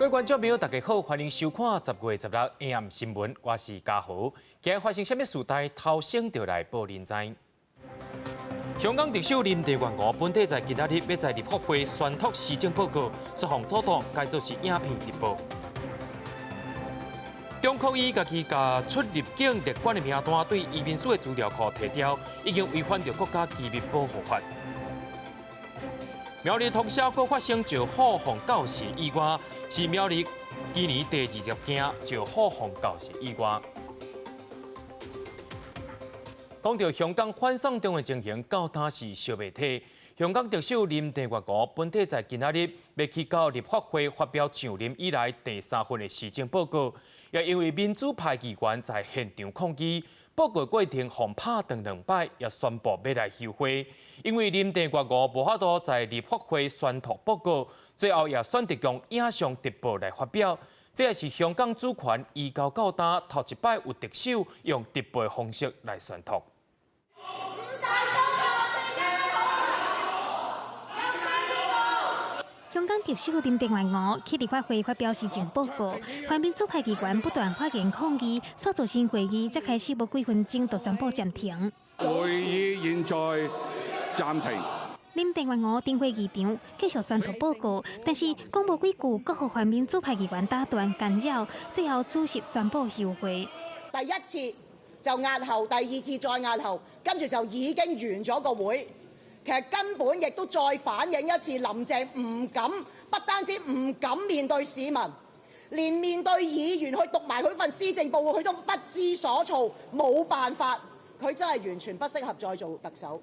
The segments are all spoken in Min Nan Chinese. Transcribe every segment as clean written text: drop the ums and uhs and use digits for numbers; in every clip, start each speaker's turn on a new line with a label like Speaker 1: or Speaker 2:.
Speaker 1: 各位觀眾朋友，大家好，歡迎收看10月16 AM 新聞，我是嘉豪。今日發生啥物事代，頭先就來報恁知。香港特首林鄭月娥本底在今仔日欲在立法會宣讀施政報告，煞予阻擋改做是影片直播。中國以家己共出入境列管的名單對移民署的資料庫提調，已經違反著國家機密保護法。苗栗通霄閣發生石虎予狗噬意外，是苗栗今年第20件石虎予狗噬意外。講到香港反送中的情形，到今是燒袂退。香港特首林鄭月娥本底在今仔日欲去到立法會發表上任以來第三份的施政報告，也因為民主派議員在現場抗議，報告過程予拍斷兩擺，也宣布欲來休會。因為林鄭月娥無法度在立法會宣讀報告，最後也選擇用影像直播來發表。這也是香港主權移交到今頭一擺有特首用直播方式來宣讀。
Speaker 2: 香港特首林鄭月娥去立法會發表施政報告，泛民主派議員不斷發言抗議，煞造成會議才開始無幾分鐘就宣布暫停。
Speaker 3: 會議現在暫停。
Speaker 2: 林鄭月娥登會議場繼續宣讀報告，但是講無幾句，閣予泛民主派議員打斷干擾，最後主席宣布休會。
Speaker 4: 第一次就押後，第二次再押後，跟住就已經完咗個會。其實根本亦都再反映一次，林鄭唔敢，不單止唔敢面對市民，連面對議員去讀埋佢份施政報告，佢都不知所措，冇辦法，佢真係完全不適合再做特首。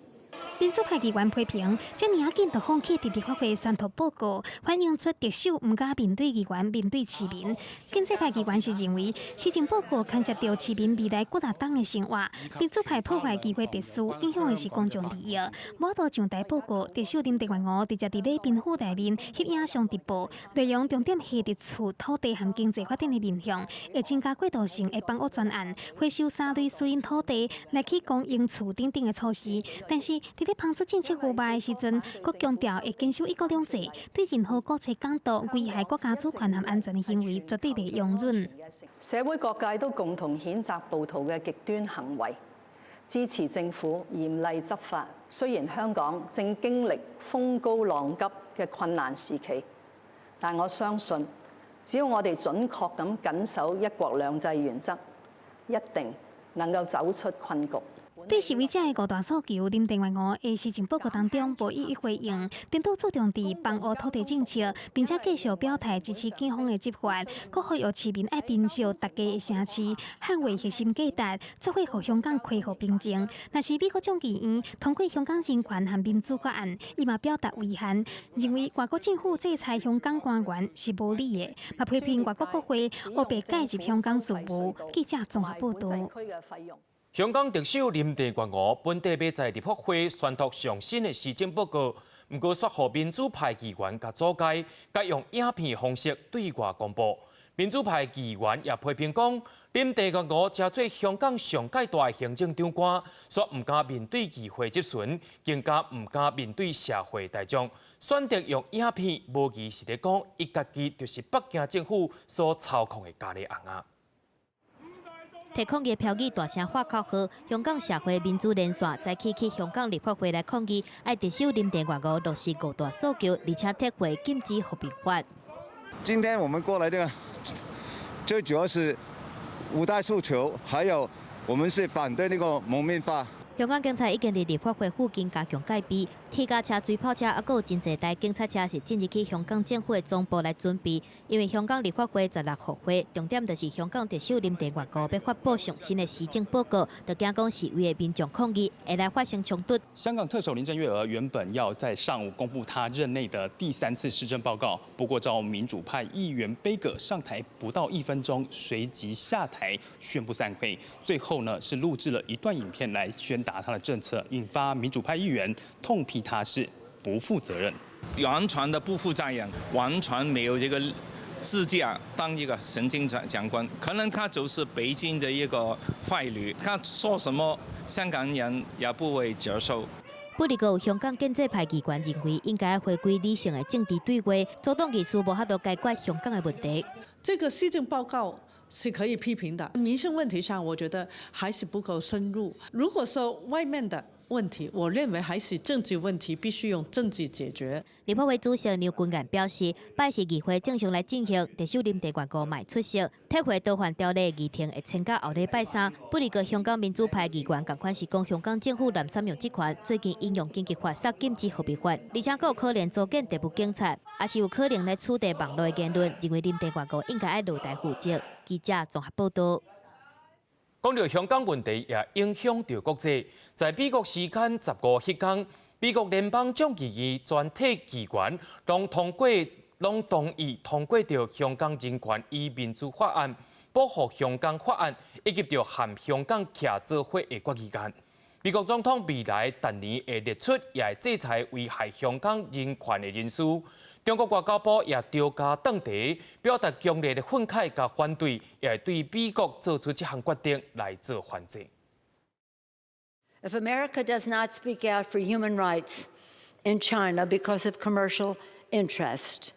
Speaker 2: 民主派議員批評，遮爾仔緊就放棄佇立法會宣讀報告，反映出特首毋敢面對議員、面對市民。建制派議員是認為，施政報告牽涉著市民未來幾若冬的生活，民主派破壞議會秩序，影響的是公眾利益。無法度上台報告，特首林鄭月娥直接佇禮賓府內面翕影像直播，內容重點係佇厝土地和經濟發展的面向，會增加過渡性的房屋專案，回收三類私人土地來起公營厝等等的措施。但是，佇咧拋出政策預備的時陣，閣強調會堅守一國兩制，對任何鼓吹港獨、危害國家主權和安全的行為，絕對袂容忍。
Speaker 5: 社會各界都共同譴責暴徒嘅極端行為，支持政府嚴厲執法。雖然香港正經歷風高浪急嘅困難時期，但我相信，只要我哋準確咁謹守一國兩制原則，一定能夠走出困局。
Speaker 2: 對示威者的五大訴求，林鄭月娥佇施政報告當中無一一回應，顛倒注重佇房屋土地政策，並且繼續表態支持警方的執法，閣呼籲市民愛珍惜大家的城市，捍衛核心價值，做伙予香港恢復平靜。若是美國眾議院通過香港人權和民主法案，伊嘛表達遺憾，認為外國政府制裁香港官員是無理的，嘛批評外國國會烏白介入香港事務。記者綜合報導。
Speaker 1: 香港特首林鄭月娥本底欲在立法會宣讀上新的施政報告，毋過煞予民主派議員共阻礙，改用影片方式對外公布。民主派議員也批評講，林鄭月娥成做香港上蓋大的行政長官，煞毋敢面對議會質詢，更加毋敢面對社會大眾，選擇用影片，無疑是咧講，伊家己就是北京政府所操控的咖喱尪仔。
Speaker 6: 提抗議標語大聲喊口號，香港社會民主連線早起去香港立法會來抗議，愛特首林鄭月娥落實五大訴求，而且撤回禁止和平法。
Speaker 7: 今天我們過來這個，最主要是五大訴求，還有我們是反對那個蒙面法。
Speaker 6: 香港警察已經佇立法會附近加強戒備，鐵甲車、水炮車，猶閣有真濟台警察車是進入去香港政府的總部來準備。因為香港立法會十六復會，重點就是香港特首林鄭月娥欲發布上新的施政報告，就驚講示威的民眾抗議會來發生衝突。
Speaker 8: 香港特首林鄭月娥原本要在上午公布她任內的第三次施政報告，不過遭民主派議員杯葛上台不到一分鐘，隨即下台宣布散會。最後呢是錄製了一段影片來宣達他的政策，引發民主派議員痛批他是不負責任，
Speaker 9: 完全的不負責任，完全沒有這個資格當一個行政長官，可能他就是北京的一個傀儡，他說什麼香港人也不會接受。
Speaker 6: 不過有香港建制派議員認為應該回歸理性的政治對話，阻擋議事無法度解決香港的問題。
Speaker 10: 這個施政報告是可以批評的，民生問題上，我覺得還是不夠深入。如果說外面的問題，我認為還是政治問題，必須用政治解決。
Speaker 6: 立法會主席梁君彥表示，拜四議會正常來進行，特首林鄭月娥嘛會出席，撤回逃犯條例議程會延到後禮拜三。不過，香港民主派議員仝款是講，香港政府濫用職權，最近引用緊急法殺禁止和平法，而且閣有可能組建特務警察，也是有可能來取締網路的言論，認為林鄭月娥應該愛落台負責。記者綜合報道。
Speaker 1: 講著香港問題，也影響著國際。在美國時間15彼工，美國聯邦眾議院全體議員攏同意通過著香港人權與民主法案、保護香港法案，以及著和香港徛做伙的決議案。美國總統未來逐年會列出，也會制裁危害香港人權的人士。中國外交部也著加頓茶，表達強烈的憤慨佮反對，也會對美國做出這項決定來做反制。
Speaker 11: If America does not speak out for human rights in China because of commercial interest,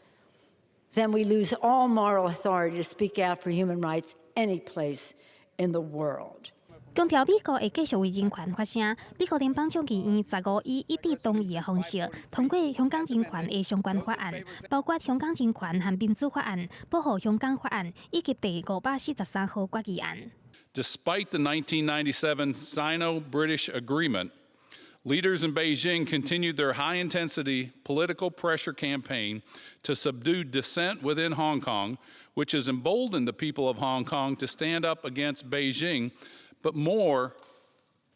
Speaker 11: then we lose all moral authority to speak out for human rights any place in the world.
Speaker 2: 強調美國會繼續為人權發聲。美國聯邦眾議院15以一致同意的方式通過香港人權的相關法案，包括香港人權和民主法案、保護香港法案以及第543號決議案。
Speaker 12: Despite the 1997 Sino-British Agreement, leaders in Beijing continued their high-intensity political pressure campaign to subdue dissent within Hong Kong, which has emboldened the people of Hong Kong to stand up against Beijing, but more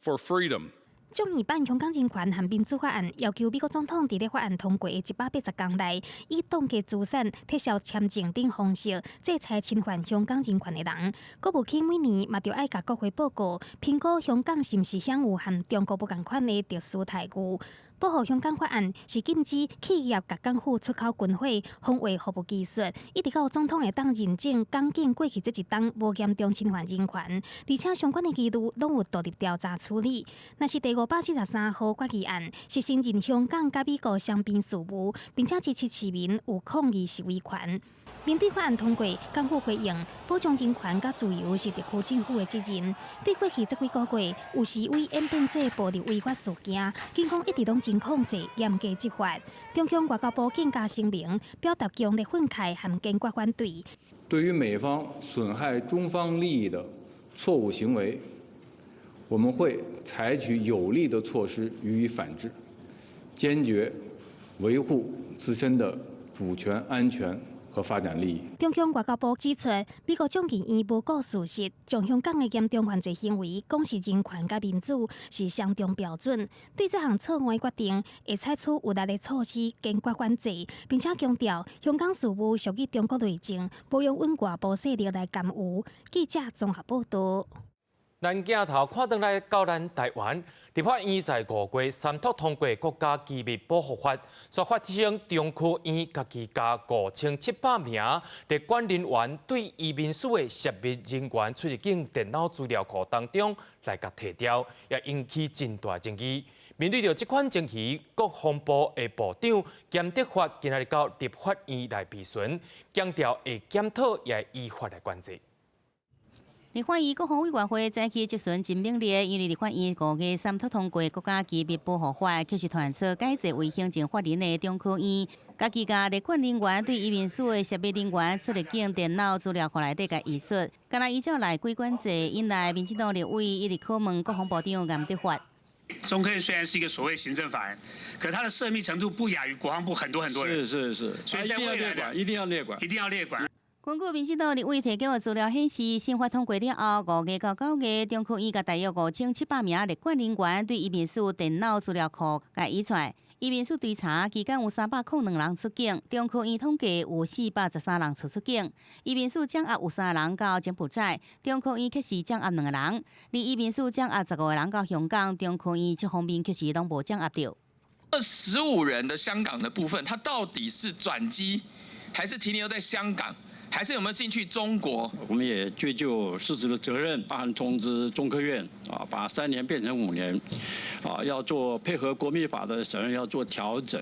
Speaker 12: for freedom.
Speaker 2: 眾議版香港人權和民主法案要求美國總統佇咧法案通過的180天內，以凍結資產、撤銷簽證等方式制裁侵犯香港人權的人。國務卿每年嘛著愛共國會報告，評估香港是毋是享有和中國無仝款的特殊待遇。保護香港法案是禁止企業共港府出口軍火、防衛服務技術，一直到總統會當認證港警過去這一冬無嚴重侵犯人權，而且相關的疑慮攏有獨立調查處理。若是第543號決議案是承認香港佮美國雙邊事務，並且支持市民有抗議示威權。面對法案通過，港府回應保障人權佮自由是特區政府的責任。對過去這幾個月有示威演變做暴力違法事件，警方一直攏真控制，嚴格執法。中共外交部更加聲明，表達強烈憤慨和堅決反對。
Speaker 13: 對於美方損害中方利益的錯誤行為，我們會採取有力的措施予以反制，堅決維護自身的主權安全和發展利益。
Speaker 2: 中共外交部指出，美國眾議院無顧事實，將香港的嚴重犯罪行為講是人權佮民主是雙重標準。對這項錯誤的決定，會採取有力的措施，堅決反制，並且強調香港事務屬於中國內政，無容允外部勢力來干預。記者綜合報道。
Speaker 1: 咱鏡頭看轉來到咱台灣，立法院在5月三讀通過國家機密保護法，煞發生中科院家己共5700名列管人員對移民署的涉密人員出入境電腦資料庫當中來共提調，也引起真大爭議。面對著這款爭議，國防部的部長嚴德發今仔日到立法院來備詢，強調會檢討，也會依法來管制。
Speaker 14: 立法院國防委員會早起質詢真猛烈，因為立法院5月三讀通過國家機密保護法，卻是傳出改制為行政法人的中科院，家己共列管人員對移民署的涉密人員出入境電腦資料庫內底共移出，敢若依照內規管制，引來民進黨立委一直拷問國防部長顏德發。
Speaker 15: 中科院雖然是一個所謂行政法人，可它的涉密程度不亞於國防部很多很多人。
Speaker 13: 是是是，
Speaker 15: 所以在未來的
Speaker 13: 一定要列管，
Speaker 15: 一定要列管。
Speaker 14: 根據民進黨立委提交的資料顯示，新法通過了後，5月到9月，中科院共大約5700名列管人員對移民署電腦資料庫共移出來。移民署追查期間有302人出境，中科院統計有413人出境。移民署掌押有三人到柬埔寨，中科院卻是掌押兩個人。而移民署掌押15個人到香港，中科院這方面卻是攏無掌押著。
Speaker 16: 25人的香港的部分，它到底是轉機，還是停留在香港？還是有沒有進去中國？
Speaker 17: 我們也追究失職的責任，按通知中科院啊，把3年變成5年，啊，要做配合國密法的責任要做調整。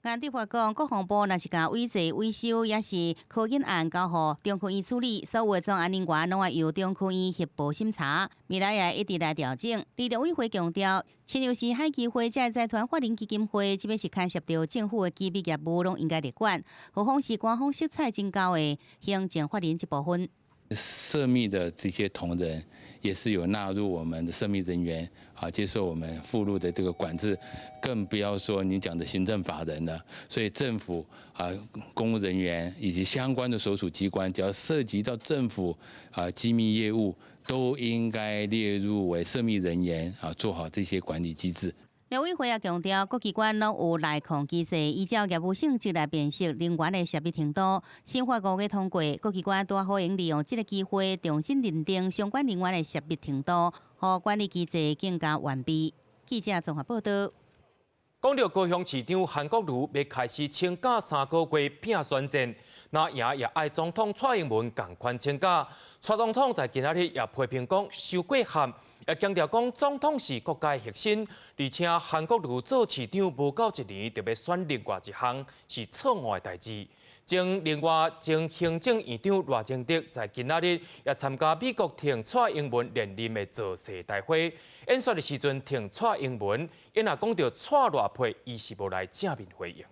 Speaker 14: 顏德華講，國防部若是共委座委收，抑是科研案交予中科院處理，所有的專案人員攏愛由中科院核報審查，未來也一直來調整。陸委會強調，親像是海基會、這財團法人基金會，這欲是牽涉著政府的機密業務，攏應該列管。何況是官方色彩真高的行政法人這部分。
Speaker 18: 涉密的這些同仁也是有納入我們的涉密人員啊，接受我們附錄的這個管制，更不要說你講的行政法人了。所以政府啊，公務人員以及相關的所屬機關，只要涉及到政府啊機密業務，都應該列入為涉密人員啊，做好這些管理機制。
Speaker 14: 陸委會也強調，各機關攏有內控機制，依照業務性質來辨識人員的涉密程度。新法5月通過，各機關拄好用利用這個機會，重新認定相關人員的涉密程度，予管理機制更加完備。記者綜合報道。
Speaker 1: 講著高雄市長韓國瑜欲開始請假3個月拼選戰，若贏也愛總統蔡英文仝款請假。蔡總統在今仔日也批評講，傷過譀。也強調講，總統是國家核心，而且韓國瑜做市長無夠一年，就欲選另外一項是錯誤的代誌。前另外前行政院長賴清德在今仔日也參加美國挺蔡英文連任的造勢大會，演說的時陣挺蔡英文，伊若講著蔡賴配，伊是無來正面回應。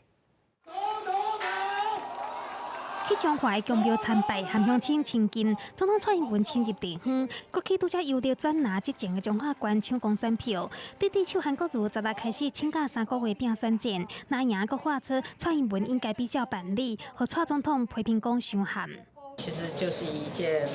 Speaker 2: 去彰化的宮廟參拜，和鄉親親近，總統蔡英文親入地方，閣去拄才由著轉拿執政的彰化縣搶攻選票。對對手韓國瑜16開始請假3個月拼選戰，若贏閣喊出蔡英文應該比照辦理，予蔡總統批評講傷譀。
Speaker 19: 其實就是一件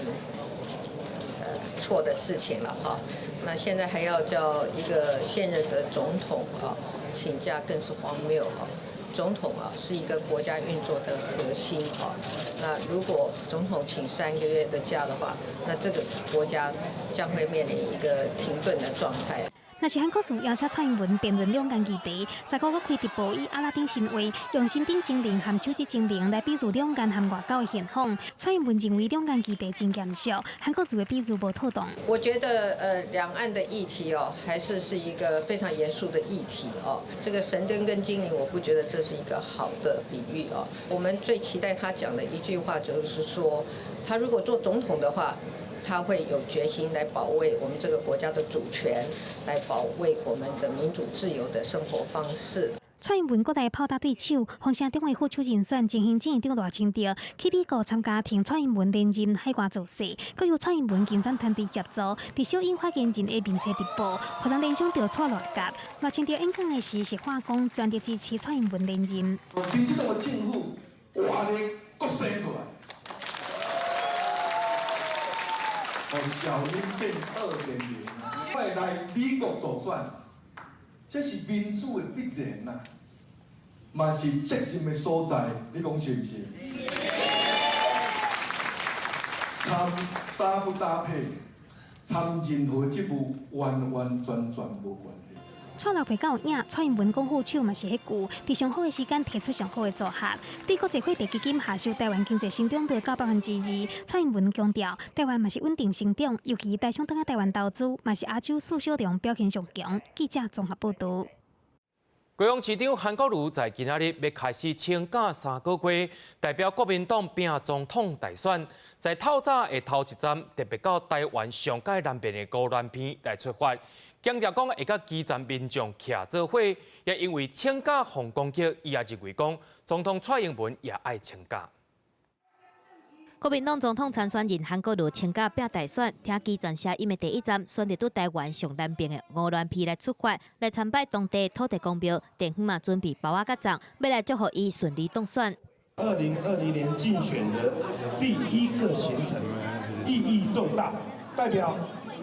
Speaker 19: 錯的事情了哈。那現在還要叫一個現任的總統啊請假，更是荒謬啊。總統啊是一個國家運作的核心啊，那如果總統請3個月的假的話，那這個國家將會面臨一個停頓的狀態。
Speaker 2: 若是韓國瑜邀請蔡英文辯論兩岸議題，15閣開直播以阿拉丁神話用身頂精靈和手指精靈來比喻兩岸和外交的現況。蔡英文認為兩岸議題真嚴肅，韓國瑜的比喻無妥當。
Speaker 19: 我覺得兩岸的議題哦，還是一個非常嚴肅的議題哦。這個神燈跟精靈，我不覺得這是一個好的比喻哦。我們最期待他講的一句話就是說，他如果做總統的話，他會有決心來保衛我們這個國家的主權，來保衛我們的民主自由的生活方式。
Speaker 2: 蔡英文閣來炮打對手，風聲中的副手人選前行政院長賴清德去美國參加挺蔡英文連任海外造勢，閣由蔡英文競選團隊協助，佇小英發言人的面冊直播，予人聯想著蔡賴夾。賴清德演講的時是喊講全力支持蔡英文連任。
Speaker 20: 民進黨的政府活力閣生出來。哦，小英變2.0，欲來美國助選，這是民主的必然呐，嘛是責任的所在，你講是毋是？參搭不搭配，參任何職務完完全全無關係。
Speaker 2: 蔡老配夠有影，蔡英文講副手嘛是彼句，佇上好的時間提出上好的組合。對國際貨幣基金下修台灣經濟成長率到2%，蔡英文強調，台灣嘛是穩定成長，尤其台商轉來台灣投資，嘛是亞洲四小龍表現上強。記者綜合報導。
Speaker 1: 高雄市長韓國瑜在今仔日欲開始請假3個月，代表國民黨拼總統大選，在透早的頭一站，特別到台灣上蓋南邊的宜蘭縣來出發，強調講會佮基層民眾徛做伙，也因為請假予攻擊，伊也認為講總統蔡英文也愛請假。
Speaker 6: 國民黨總統參選人韓國瑜請假拼大選，聽基層聲音的第一站，選擇佇台灣上南邊的宜蘭縣來出發，來參拜當地土地公廟，地方嘛準備包仔佮粽，欲來祝福伊順利當選。
Speaker 21: 2020年競選的第一個行程，意義重大，代表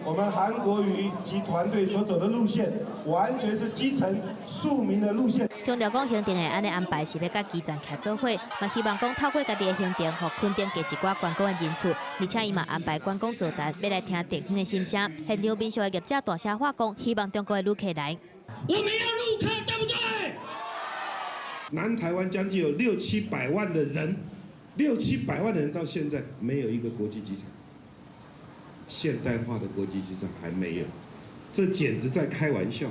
Speaker 21: 我們韓國瑜及團隊所走的路線，完全是基層庶民的路線。
Speaker 6: 強調講行程的按呢安排是欲佮基層徛做伙，嘛希望講透過家己的行程，予墾丁加一寡觀光的人次，而且伊嘛安排關公座談，欲來聽地方的心聲。現場民宿的業者大聲喊講，希望中國的旅客來。
Speaker 22: 我們要陸客，對不對？
Speaker 21: 南台灣將近有六七百萬的人，六七百萬的人到現在沒有一個國際機場，現代化的國際機場還沒有，這簡直在開玩笑。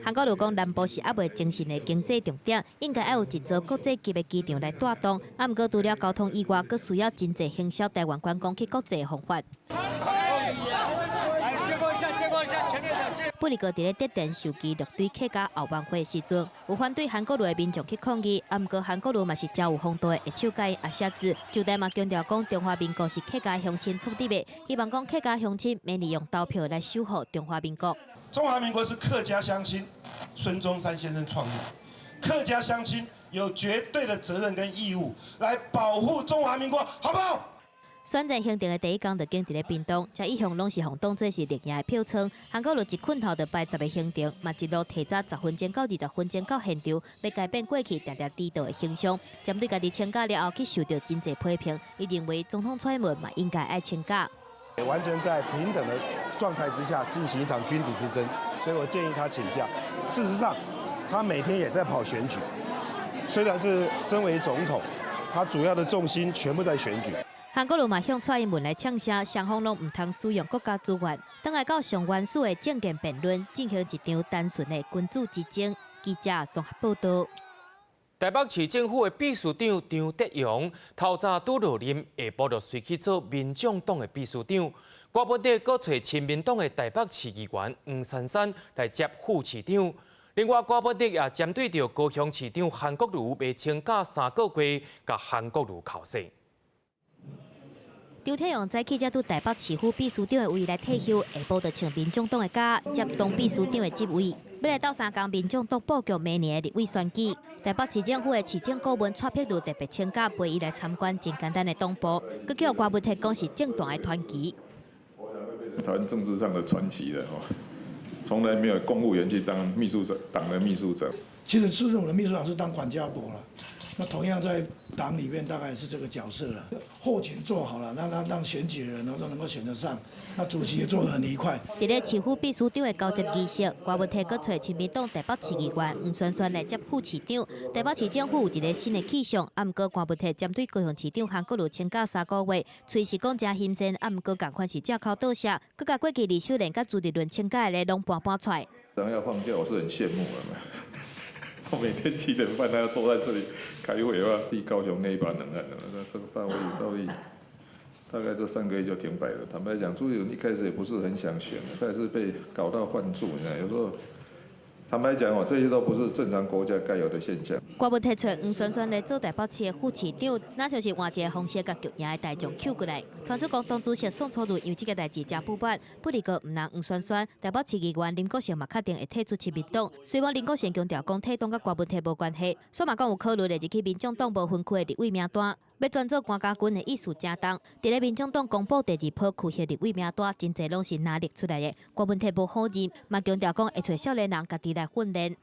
Speaker 6: 韓國瑜講，南部是猶未精進的經濟重點，應該愛有一座國際級的機場來帶動。啊，毋過除了交通以外，閣需要真濟行銷台灣觀光去國際的方法。不過，佇咧德電手機樂隊客家後援會時陣，有反對韓國瑜的民眾去抗議。啊，毋過韓國瑜嘛是誠有風度的，會手共伊握手子。周代嘛強調講，中華民國是客家鄉親創立的，希望講客家鄉親免利用投票來守護中華民國。
Speaker 21: 中華民國是客家鄉親孫中山先生創立，客家鄉親有絕對的責任跟義務來保護中華民國，好不好？
Speaker 6: 選戰行程的第一工就經佇咧屏東，這一向攏是予當做是綠營的票倉。韓國瑜一睏頭就排10个行程，嘛一路提早10分鐘到20分鐘到現場，欲改變過去定定遲到的形象。針對家己請假了後去受到真濟批評，伊認為總統蔡英文嘛應該愛請假。
Speaker 21: 完全在平等的狀態之下進行一場君子之爭，所以我建議他請假。事實上，他每天也在跑選舉，雖然是身為總統，他主要的重心全部在選舉。
Speaker 6: 韓國瑜嘛向蔡英文來嗆聲，雙方攏毋通使用國家資源，轉來到上原始的政見辯論，進行一場單純的君子之爭。記者綜合報導。
Speaker 1: 台北市政府的秘書長張德榮，頭早拄落任，下晡就隨去做民眾黨的秘書長。郭文哲閣揣親民黨的台北市議員黃珊珊來接副市長。另外，郭文哲也針對著高雄市長韓國瑜欲請假3個月，共韓國瑜剾洗。
Speaker 6: 張鐵榮早起才拄台北市府秘書長的位來退休，下晡就穿民眾黨的甲接黨秘書長的職位，欲來鬥相共民眾黨布局明年的立委選舉。台北市政府的市政顧問蔡碧如特別請假陪伊來參觀真簡單的黨部，閣叫郭文鐵講是政壇的傳奇。
Speaker 3: 台灣政治上的傳奇了哦，從來沒有公務員去當秘書長，黨的秘書長。
Speaker 22: 其實市政府的秘書長是當管家婆了。那同樣在黨裡面大概也是這個角色了。後勤做好了，讓選舉的人都能夠選得上。那主席也做得很愉快。
Speaker 6: 佇咧市府秘書長的交接儀式，郭文鐵閣揣親民黨台北市議員黃珊珊來接副市長。台北市政府有一个新的氣象，啊，毋過郭文鐵針對高雄市長韓國瑜請假3個月，喙是講誠欣羨，啊，毋過仝款是借口倒卸，閣共過去呂秀蓮佮朱立倫請假的攏搬搬出來。
Speaker 3: 要放假，我是很羨慕的。我每天7點半，他要坐在這裡開會的話，替高雄捏一把冷汗。那這個範圍照例，大概這3個月就停擺了。坦白講，朱立倫一開始也不是很想選，他也是被搞到換柱。你看，有時候坦白講哦，這些都不是正常國家該有的現象。
Speaker 6: 郭文提出黃珊珊來做台北市的副市長，若像是換一个方式，共強贏的大將抾過來。傳出講黨主席宋楚瑜因為這个代誌誠不滿，不離過毋但黃珊珊，台北市議員林國盛嘛確定會退出親民黨。雖然林國盛強調講退黨佮郭文鐵無關係，煞嘛講有考慮列入去民眾黨無分區的立委名單，欲轉做關家軍的意思誠重。佇咧民眾黨公布第二波區域立委名單，真濟攏是藍綠出來的。郭文鐵無否認，嘛強調講會揣少年人家己來訓練。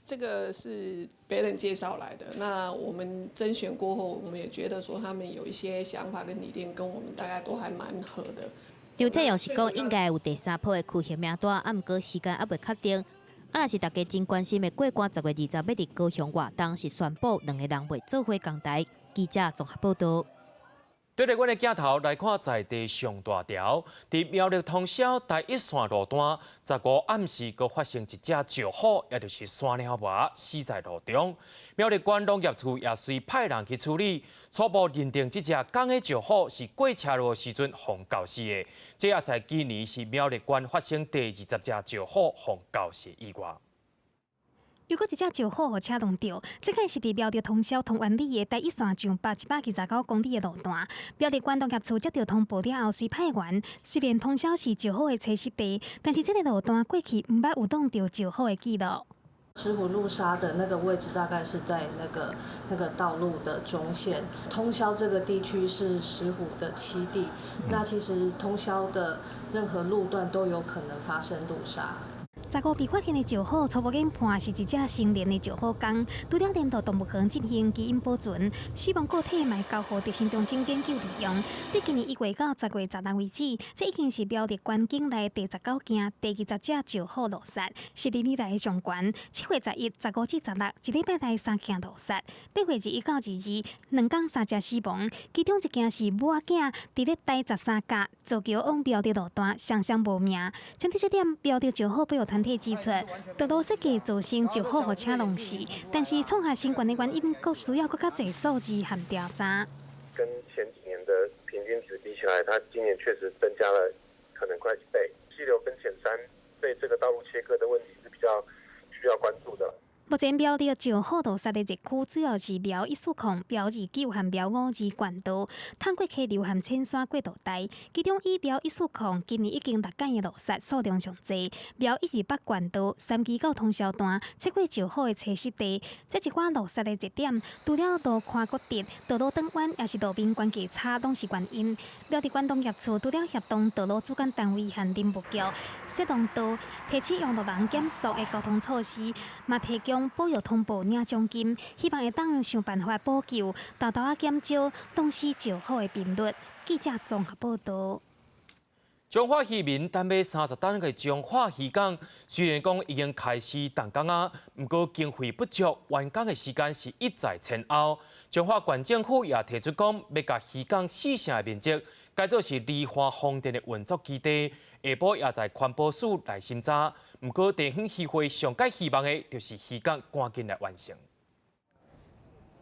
Speaker 23: 這個是別人介紹來的。那我們甄選過後，我們也覺得說他們有一些想法跟理念，跟我們大家都還蠻合的。
Speaker 6: 張鐵榮是講應該有第三波的區域名單，啊，毋過時間猶未確定。啊，若是大家真關心的過關10月20欲佇高雄活動，是宣布兩个人袂做伙仝台。記者綜合報導。
Speaker 1: 對著阮的鏡頭來看，在地上大條，佇苗栗通霄台一線路段，15暗時閣發生一隻石虎，也就是山貓貘死在路中。苗栗縣農業處也隨派人去處理，初步認定這隻公的石虎是過車路時陣予咬死的。這也在今年是苗栗縣發生第20隻石虎予咬死意外。
Speaker 2: 又閣一隻石虎予車挵著，這個是佇苗栗通霄通灣里的台一線上北129公里的路段。苗栗縣農業處接到通報了後，隨派員。雖然通霄是石虎的棲息地，但是這个路段過去毋捌有挵著石虎的記錄。
Speaker 24: 石虎路殺的那個位置大概是在那個道路的中線。通霄這個地區是石虎的棲地，那其實通霄的任何路段都有可能發生路殺。
Speaker 2: 15被發現的石虎，初步研判是一隻成年的石虎公，除了連到動物園進行基因保存，死亡個體嘛交予特生中心研究利用。對今年1月到10月16為止，這已經是苗栗縣境內第19件、第20隻石虎路殺，是歷年來上懸。7月11、15至16，一禮拜內三件路殺；8月21到22，2天三隻死亡，其中一件是母仔囝，佇咧台13甲造橋往苗栗路段，雙雙無命。針對這點，苗栗石虎保育團體指出，道路設計造成石虎予車弄死，但是創下新懸的原因，閣需要閣較濟數字和調查。
Speaker 4: 跟前幾年的平均值比起來，它今年確實增加了可能快一倍。溪流跟淺山對這個道路切割的問題是比較需要關注的。
Speaker 2: 目前苗栗石虎路殺的熱區主要是苗140、苗29和苗52縣道，通過溪流和淺山過渡帶。其中以苗140今年已經6件的路殺數量上濟，苗128縣道三期到通霄段切過石虎的棲息地，這一寡路殺的熱點，除了路寬骨直、道路轉彎，也是路面關係差，攏是原因。苗栗縣農業處除了協同道路主管單位和林務局設廊道，提醒用路人減速的交通措施，嘛提供保育通報領獎金，希望會當想辦法補救，沓沓仔減少凍死石虎的頻率。記者綜合報導。
Speaker 1: 彰化漁民等欲30擔的彰化漁港，雖然講已經開始動工啊，毋過經費不足，完工的時間是一再延後。彰化縣政府也提出講，欲共漁港四成的面積改做是離岸風電的運作基地，下晡也在環保署來審查。毋過地方漁會上蓋希望的，就是漁港趕緊來完成。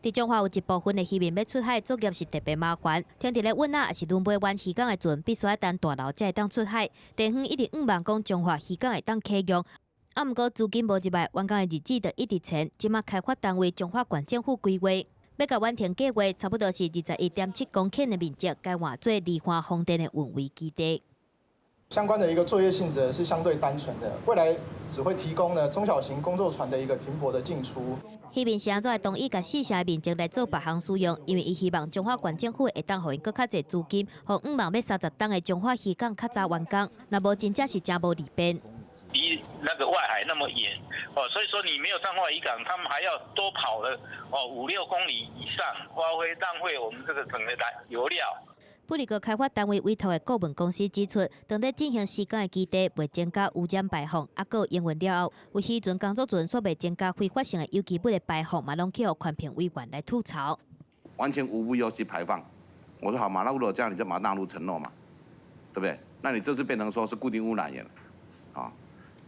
Speaker 6: 佇彰化有一部分的漁民欲出海作業是特別麻煩，停佇咧穩仔抑是崙尾灣漁港的船，必須愛等大樓才會當出海。地方一直向望講彰化漁港會當啟用，啊，毋過資金無入來，完工的日子就一直延。這馬開發單位彰化縣政府規劃，欲共完成計劃，差不多是21.7公頃的面積，改換做離岸風電的運維基地。
Speaker 5: 相關的一個作業性質是相對單純的，未來只會提供呢中小型工作船的一個停泊的進出。
Speaker 6: 漁民是按怎會同意共四成的面積來做別項使用？因為伊希望彰化縣政府會當予𪜶閣較濟資金，予向望欲30擔的彰化漁港較早完工。若無真正是誠無利便。
Speaker 7: 離那個外海那麼遠，哦，所以說你沒有彰化漁港，他們還要多跑了哦五六公里以上，花費浪費我們這個整個來油料。
Speaker 6: 不過，開發單位委託的顧問公司指出，當咧進行施工的基地袂增加污染排放，抑閣有營運了後，有漁船工作船煞袂增加揮發性的有機物的排放，嘛攏去予環評委員來吐槽。
Speaker 8: 完全無 VOC 排放，我說好嘛，那如果這樣你就把它納入承諾嘛，對不對？那你這次變成說是固定污染源，啊，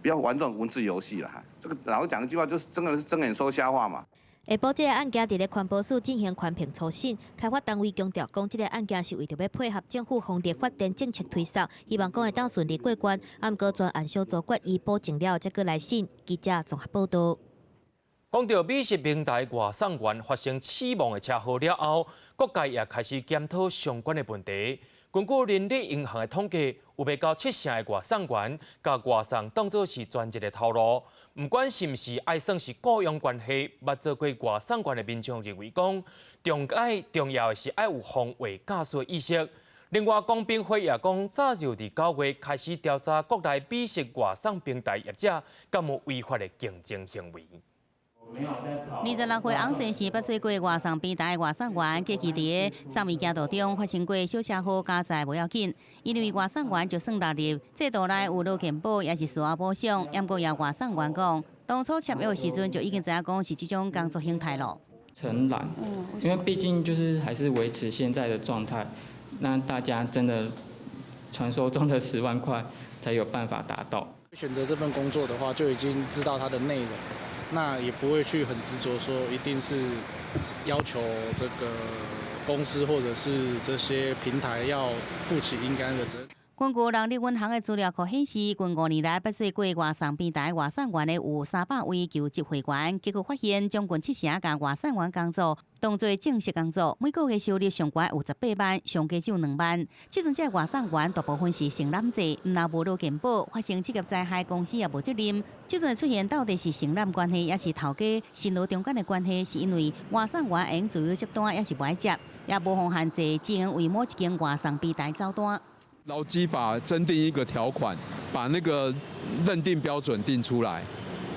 Speaker 8: 不要玩這種文字遊戲了哈。這個老實講一句話，就是真的是睜眼說瞎話嘛。
Speaker 6: 下晡，這个案件佇咧環保署進行環評初審，開發單位強調講，這个案件是為著欲配合政府風力發電政策推送，希望講會當順利過關。啊，毋過專案小組決議補證了後，才閣來審。記者綜合報導。
Speaker 1: 講到美食平台外送員發生死亡的車禍了後，各界也開始檢討相關的問題。根據人力銀行的統計，有袂到七成的外送員共外送當做是專職的頭路。毋管是毋是愛算是雇傭關係，捌做過外送員的民眾認為講，重愛重要的是愛有防偽詐騙意識。另外，公平會也講，早就佇9月開始調查國內美食外送平台業者敢有違法的競爭行為。
Speaker 14: 26歲翁先生捌做過外送平台外送員，過去佇咧送物件途中發生過小車禍，加載無要緊，因為外送員就算納入制度內有勞健保，也是事後補償。毋過也外送員講，當初簽約的時陣就已經知影講是這種工作形態咯。
Speaker 25: 承攬，因為畢竟就是還是維持現在的狀態，那大家真的傳說中的10萬塊才有辦法達到。
Speaker 26: 選擇這份工作的話，就已經知道它的內容。那也不會去很執着說一定是要求這個公司或者是這些平台要負起應該的責任。
Speaker 14: 根據人力銀行的資料庫顯示，近5年來捌做過外送平台外送員的有300位求職會員，結果發現將近七成共外送員工作當做正式工作，每個月收入上懸有18萬，上低只有2萬。這陣這外送員大部分是承攬制，毋但無勞健保，發生職業災害公司也無責任。這陣出現到底是承攬關係，抑是頭家辛勞中間的關係？是因為外送員會用自由接單，抑是無愛接，也無予限制，只能為某一間外送平台走單。
Speaker 27: 勞基法增訂一個條款，
Speaker 20: 把那個認定標準定出來，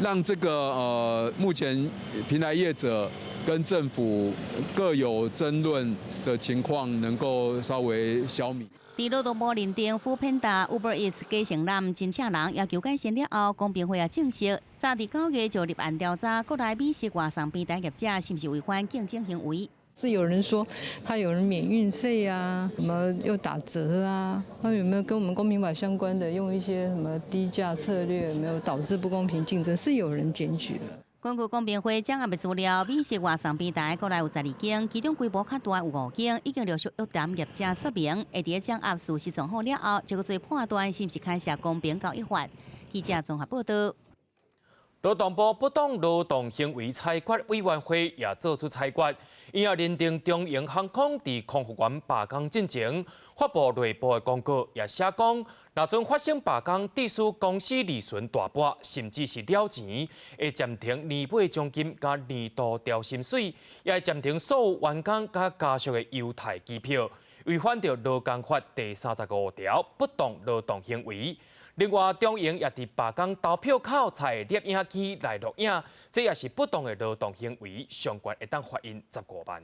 Speaker 20: 讓這個目前平台業者跟政府各有爭論的情況能夠稍微消弭。
Speaker 14: 佇勞動部認定 foodpanda、Uber Eats 假承攬真請人要求改善了後，公平會也證實，早佇9月就立案調查國內美食外送平台業者是毋是違反競爭行為。
Speaker 9: 是有人說他有人免運費啊，什麼又打折啊，他有沒有跟我們公平法相關的用一些什麼低價策略，有沒有導致不公平競爭？是有人檢舉了。
Speaker 14: 根據公平會掌握的資料，美食外送平台國內有12間，其中規模較大有5間，已經陸續約談業者說明，會佇掌握事實狀況了後，就去做判斷是毋是牽涉公平交易法。記者綜合報道。
Speaker 1: 勞動部不當勞動行為裁決委員會也做出裁決，伊也認定長榮航空佇空服員罷工進前發布內部的公告，也寫講，若陣發生罷工，致使公司利潤大跌，甚至是了錢，會暫停年尾獎金佮年度調薪水，也會暫停所有員工佮家屬的優待機票，違反著勞工法第35條不當勞動行為。另外，長榮也佇罷工投票口採攝影機來錄影，這也是不當的勞動行為，上懸會當罰𪜶15萬。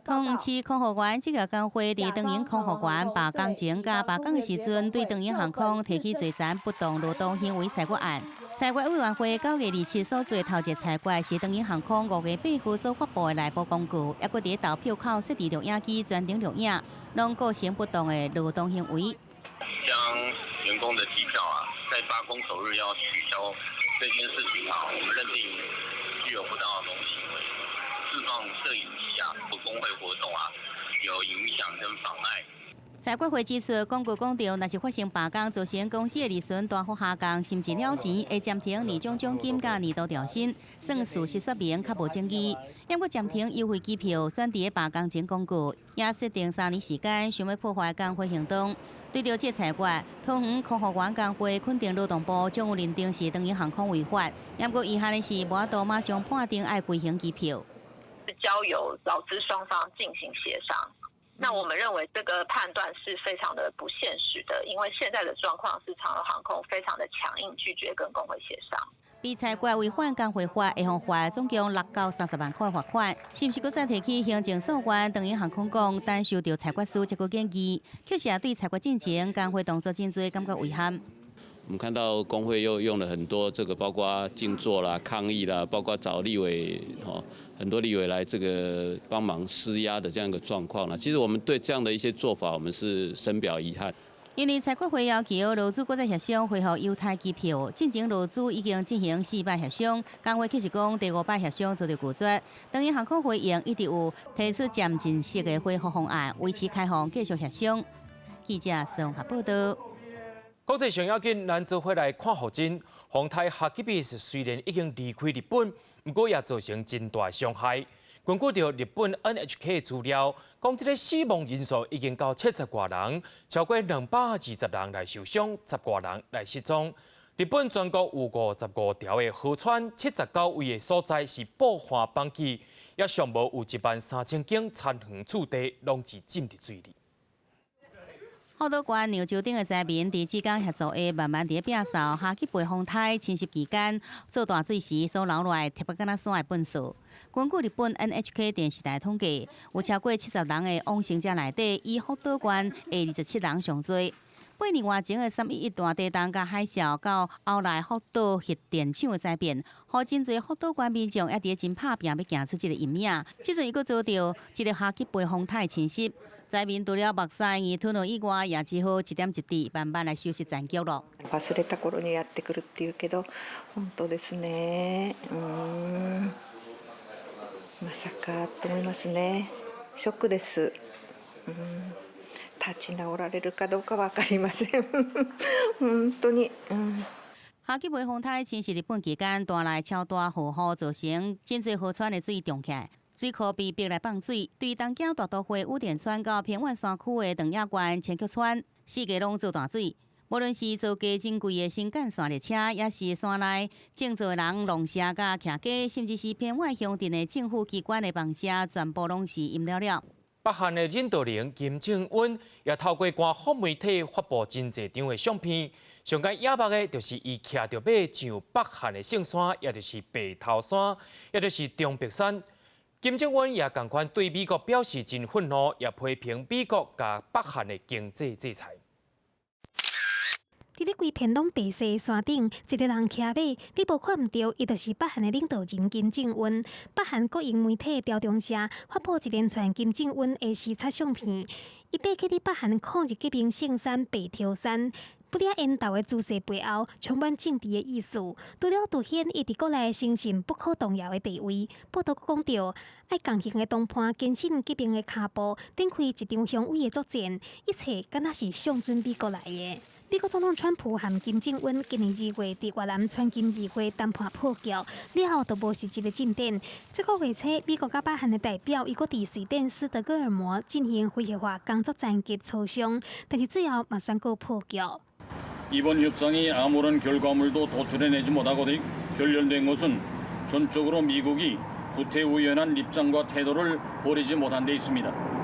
Speaker 14: 桃園市空服員職業工會佇長榮空服員罷工前佮罷工的時陣，對長榮航空提起罪嫌不當勞動行為裁決案。裁決委員會9月27所做頭一個裁決是長榮航空5月8號所發布的內部公告，抑閣佇投票口設置錄影機全程錄影，攏構成不當的勞動行為。
Speaker 10: 將員工的機票啊，在罷工首日要取消這件事情啊，我們認定具有不當勞動行為，置放攝影機啊，或工會活動啊，有影響跟妨礙。
Speaker 14: 裁決會指出，廣告講著，若是發生罷工，造成公司的利潤大幅下降，甚至了錢，會暫停年終獎金佮年度調薪，算事實說明較無爭議。毋過暫停優惠機票，選佇罷工前公告，也設定3年時間，想欲破壞工會行動。對著這裁決，桃園空服員工會肯定勞動部將有認定是長榮航空違法，毋過遺憾的是，無法度馬上判定愛規行機票。
Speaker 11: 交由勞資雙方進行協商。那我們認為這個判斷是非常的不現實的，因為現在的狀況是長榮航空非常的強硬，拒絕跟工會協商。
Speaker 14: 被裁決違反工會法，會予罰總共6到30萬塊罰款，是毋是閣再提起行政訴願？長榮航空講，等收著裁決書才閣建議。確實對裁決進程，工會動作真濟，感覺遺憾。
Speaker 12: 我們看到工會又用了很多這個，包括靜坐啦、抗議啦，包括找立委，很多立委來這個幫忙施壓的這樣一個狀況啦。其實我們對這樣的一些做法，我們是深表遺憾。
Speaker 14: 因為裁決會要求勞資閣再協商恢復優待機票，進前勞資已經進行四擺協商，工會卻是講第五擺協商遭著拒絕。長榮航空回應一直有提出漸進式的恢復方案，維持開放繼續協商。記者綜合報道。
Speaker 1: 國際上要緊，咱做伙來看予真。風颱哈吉比斯雖然已經離開日本，毋過也造成真大傷害。根據著日本 NHK 資料，講這个死亡人數已經到70外人，超過220人來受傷，10外人來失蹤。日本全國有55條的河川，79位的所在是爆旱崩去，也上無有1萬3千間田園厝地攏是浸佇水裡。
Speaker 14: 福島縣牛洲頂的災民，佇志工協助下，慢慢佇咧摒掃哈吉貝風颱侵襲期間做大水時所留落來疊甲敢若山的糞埽。根據日本 NHK 電視台統計，有超過70人的往生者內底，以福島縣的27人上濟。8年外前的3.11大地震佮海嘯，到後來福島核電廠的災變，予真濟福島縣民眾也佇咧真拍拼，欲行出這個陰影。這陣伊閣遭著這个哈吉貝風颱侵襲。災民除了目屎耳吞落以外，也只好一點一滴慢慢來收拾殘局咯。
Speaker 13: 忘れた頃にやってくるっていうけど、本当ですね。うん、まさかと思いますね。ショックです。うん、立ち直られるかどうかわかりません。本当に。うん。
Speaker 14: 哈吉貝風颱侵襲日本期間，帶來超大豪雨，造成真濟河川的水漲起來。水庫被逼來放水，對東京大都會宇田村到偏遠山區的長野縣千曲川，四界攏做大水。無論是造價真貴的新幹線列車，抑是山內種稻的人農舍佮徛家，甚至是偏遠鄉鎮的政府機關的房舍，全部攏是淹了了。
Speaker 1: 北韓的領導人金正恩也透過官方媒體發布真濟張的相片，上蓋惹目的就是伊騎著馬上北韓的聖山，也就是白頭山，也就是長白山。金正恩也仝款對美國表示真憤怒，也批評美國共北韓的經濟制裁。
Speaker 2: 佇咧規片攏白色的山頂，一个人騎馬，你無看毋著，伊就是北韓的領導人金正恩。北韓國營媒體朝中社發布一連串金正恩的視察相片，伊爬去佇北韓抗日革命聖山白頭山，不了緣投的姿勢背後充滿政治的意思，除了凸顯伊佇國內誠信不可動搖的地位。報導閣講著，愛仝形的談判堅信革命的跤步，展開一場雄偉的作戰，一切敢若是上準美國來的。美國總統川普和金正恩今年2月佇越南川金二會談判破局，了後就無實質的進展。這個月初，美國佮北韓的代表猶閣佇瑞典斯德哥爾摩進行非核化工作層級磋商，但是最後嘛宣告破局。
Speaker 15: 이번 협상이 아무런 결과물도 도출해내지 못하고 결렬된 것은 전적으로 미국이 구태의연한 입장과 태도를 버리지 못한 데 있습니다.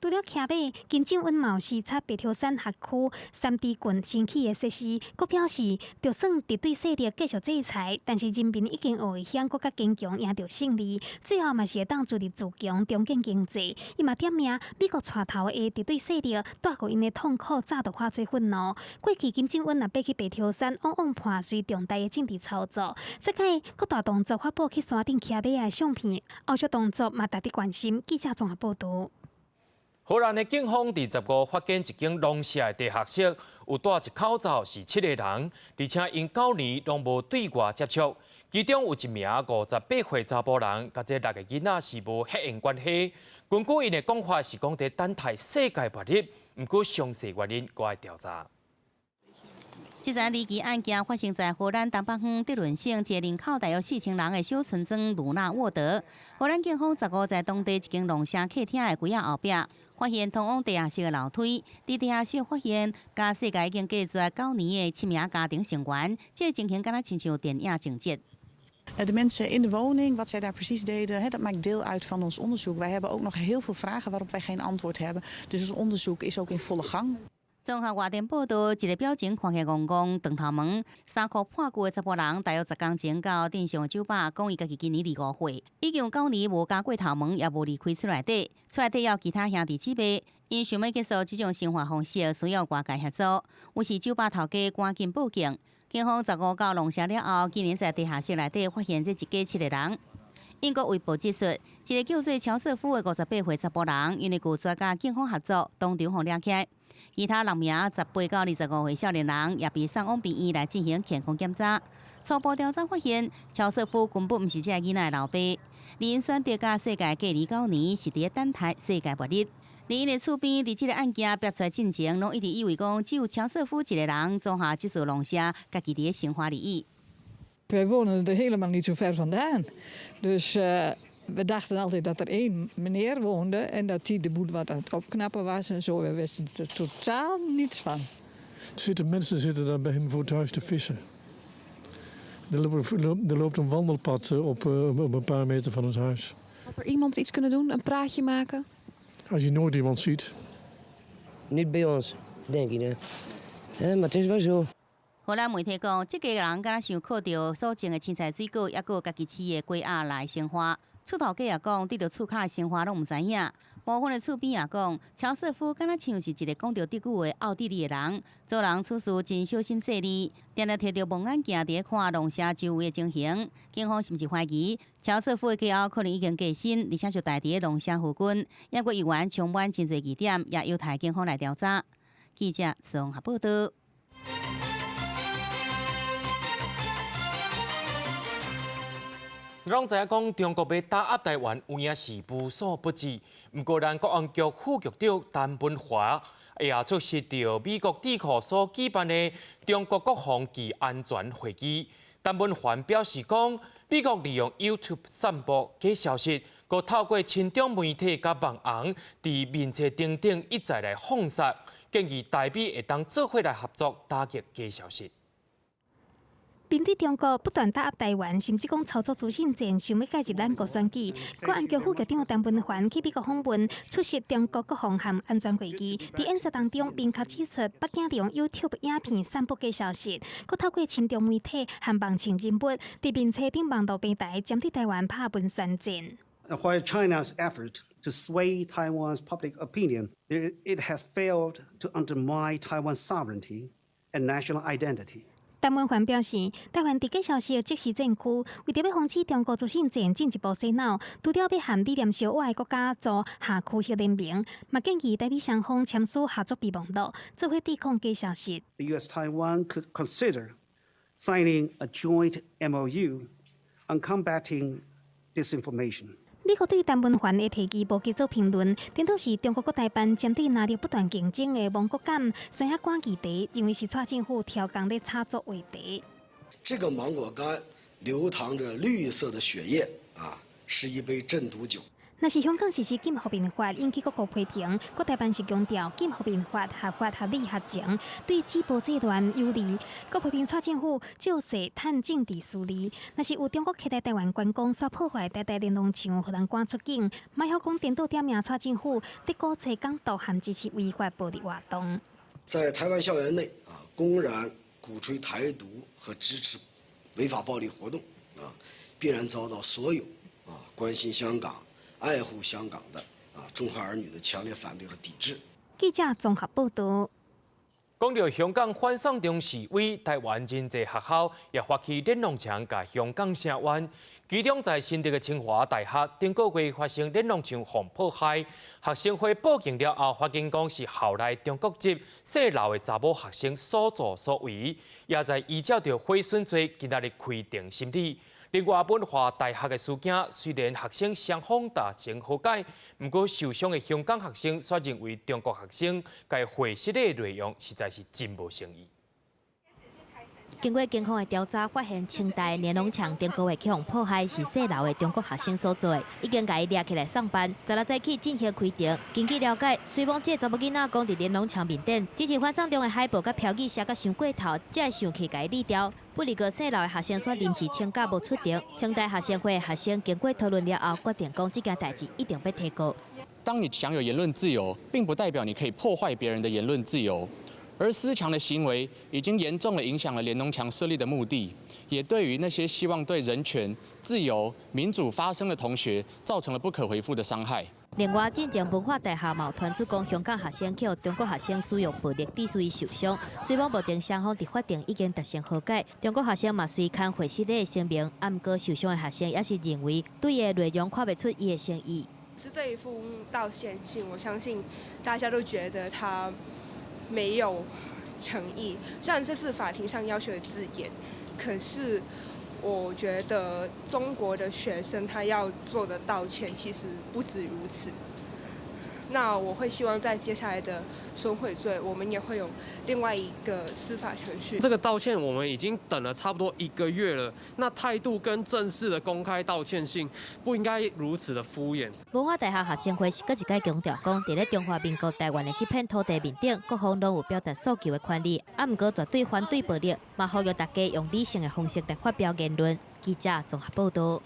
Speaker 2: 除了騎馬，金正恩嘛有視察白頭山轄區三支郡新起的設施，閣表示，就算敵對勢力繼續制裁，但是人民已經學會曉閣較堅強，贏著勝利。最後嘛是會當自立自強，重建經濟。伊嘛點名美國帶頭的敵對勢力帶予𪜶的痛苦，早就化做憤怒。過去金正恩若爬去白頭山，往往伴隨重大的政治操作。這擺閣大動作發布去山頂騎馬的相片，後續動作嘛值得關心。記者綜合報導。
Speaker 1: 荷蘭的警方佇15發現一間農舍的地下室，有帶一口罩是七個人，而且𪜶9年攏無對外接觸。其中有一名58歲查埔人，佮這六个囡仔是無血緣關係。根據𪜶的講法是講佇等待世界末日，毋過詳細原因閣愛調查。
Speaker 14: 這則離奇案件發生在荷蘭東北方德倫省一个人口大約4000人的小村莊魯納沃德。荷蘭警方15在當地一間農舍客廳的櫃仔後壁，發現通往地下室的樓梯。佇地下室發現，佮世界已經隔絕9年的七名家庭成員，這个情形敢若親像電影情節。
Speaker 16: De mensen in de woning, wat zij daar precies deden, dat maakt deel uit van ons onderzoek. Wij hebben ook nog heel veel vragen waarop wij geen antwoord hebben. Dus ons onderzoek is ook in volle gang.
Speaker 14: 綜合外電報道，一个表情看起來戇戇、長頭毛、衫褲破舊的查埔人，大約10工前到鎮上的酒吧，講伊家己今年25歲，已經有九年無鉸過頭毛，也無離開厝內底。厝內底有其他兄弟姊妹，𪜶想欲結束這種生活方式，需要外界協助。於是酒吧頭家趕緊報警，警方15到農舍了後，竟然在地下室內底發現這一家七个人。英國衛報指出，一個叫做喬瑟夫的58歲查埔人，因為拒絕佮警方合作，當場予掠起來。其他六名18到25歲少年人也被送往病院來進行健康檢查。初步調查發現，喬瑟夫根本毋是這个囡仔的老爸。𪜶選擇佮世界隔離九年，是佇咧等待世界末日。而𪜶的厝邊佇這个案件爆出來進前，攏一直以為講只有喬瑟夫一个人租下這座農舍，家己佇咧生活而已。
Speaker 17: Wij wonen er helemaal niet zo ver vandaan. Dus we dachten altijd dat er één meneer woonde en dat die de boel wat aan het opknappen was en zo. We wisten er totaal niets van.
Speaker 18: Zitten mensen zitten daar bij hem voor het huis te vissen. Er loopt een wandelpad op een paar meter van het huis.
Speaker 23: Had er iemand iets kunnen doen, een praatje maken?
Speaker 18: Als je nooit iemand ziet.
Speaker 19: Niet bij ons, denk ik. Hè? Maar het is wel zo.
Speaker 14: 荷蘭媒體講，這家人敢若想靠著所種的凊彩水果，抑閣有家己飼的雞鴨來生活。厝頭家也講，對著厝跤的生活攏毋知影。部分的厝邊也講，喬瑟夫敢若像是一个講著德語的奧地利的人，做人處事真小心細膩，定定提著望遠鏡佇咧看農舍周圍的情形。警方甚至懷疑，喬瑟夫的家後可能已經過身，而且就待佇咧農舍附近。抑閣猶原充滿真濟疑點，也有待警方來調查。記者綜合報道。
Speaker 1: 攏知影講，中國欲打壓台灣，有影是無所不至。毋過，咱國安局副局長陳文華也出席著美國智庫所舉辦的中國國防暨安全會議。陳文華表示講，美國利用 YouTube 散布假消息，閣透過親中媒體佮網紅佇面冊等等一再來封殺，建議台美會當做伙來合作打擊假消息。
Speaker 2: 面對中國不斷打壓台灣，甚至講操作資訊戰，想欲介入咱國選舉。國安局副局長陳文凡去美國訪問，出席中國國防和安全會議。佇演說當中，明確指出北京利用 YouTube 影片散布假消息，閣透過親中媒體和網情人物，佇面冊頂網路平台針對台灣拍文宣戰。
Speaker 3: While China's effort to sway Taiwan's public opinion, it has failed to undermine Taiwan's sovereignty and national identity.
Speaker 2: 陳文凡表示，台灣佇假消息的即時戰區，為著欲防止中國資訊戰進一步洗腦，除了欲和理念相倚的國家組下區域聯盟，嘛建議台美雙方簽署合作備忘錄，做伙對抗假消息。
Speaker 3: The U.S. Taiwan could consider signing a joint MOU on combating disinformation.
Speaker 2: 美國對陳文凡的提議無急做評論，顛倒是中國國台辦針對藍綠不斷競爭的芒果乾、酸仔柑議題，認為是蔡政府刁工咧炒作話題。
Speaker 4: 這個芒果乾流淌着綠色的血液啊，是一杯鸩毒酒。
Speaker 2: 若是香港實施禁酷民法，引起各國批評。國台辦是強調禁酷民法合法合理合情，對止暴制亂有利。閣批評蔡政府借勢趁政治私利。若是有中國客來台灣觀光，煞破壞台大連儂牆，予人趕出境，莫曉講顛倒點名蔡政府，佇鼓吹港獨和支持違法暴力活動。
Speaker 4: 在台灣校園內啊，公然鼓吹台獨和支持違法暴力活動啊，必然遭到所有啊關心香港、愛護香港的啊中華兒女的強烈反對和抵制。
Speaker 2: 記者綜合報道。
Speaker 1: 講到香港反送中示威，台灣真濟學校也發起連儂牆，共香港聲援。其中在新竹的清華大學，頂個月發生連儂牆予破壞，學生會報警了後，發現講是校內中國籍姓劉的查某學生所作所為，也在依照著毀損罪，今仔日開庭審理。另外，文化大學的事件，雖然學生雙方達成和解，毋過受傷的香港學生卻認為中國學生共會失的內容實在是真無誠意。
Speaker 6: 經過警方的調查，發現清大連儂牆頂個月去予破壞是姓劉的中國學生所做的，已經共伊掠起來送辦。16早起進行開庭。根據了解，雖罔這个查某囡仔講佇連儂牆面頂，只是反送中的海報佮標語寫甲傷過頭，才會生氣共伊撕掉。不過姓劉的學生煞臨時請假無出庭。清大學生會的學生經過討論了後，決定講這件代誌一定欲提告。
Speaker 5: 當你享有言論自由，並不代表你可以破壞別人的言論自由。而撕牆的行為已經嚴重地影響了連儂牆設立的目的，也對於那些希望對人權、自由、民主發聲的同學造成了不可回復的傷害。
Speaker 6: 另外，進前文化大學嘛有傳出講香港學生去予中國學生使用暴力致使伊受傷，雖罔目前雙方佇法庭已經達成和解，中國學生嘛隨刊會失禮的聲明，啊，毋過受傷的學生也是認為對伊的內容看袂出伊的誠意。
Speaker 21: 是這一封道歉信，我相信大家都覺得他沒有誠意，雖然這是法庭上要求的字眼，可是我覺得中國的學生他要做的道歉其實不止如此。那我會希望在接下來的損毀罪，我們也會有另外一個司法程序。
Speaker 22: 這個道歉我們已經等了差不多一個月了，那態度跟正式的公開道歉信不應該如此的敷衍。
Speaker 6: 文化大學學生會是閣一擺強調講，佇咧中華民國台灣的這片土地面頂，各方攏有表達訴求的權利，啊，毋過絕對反對暴力，嘛呼籲大家用理性的方式來發表言論。記者綜合報道。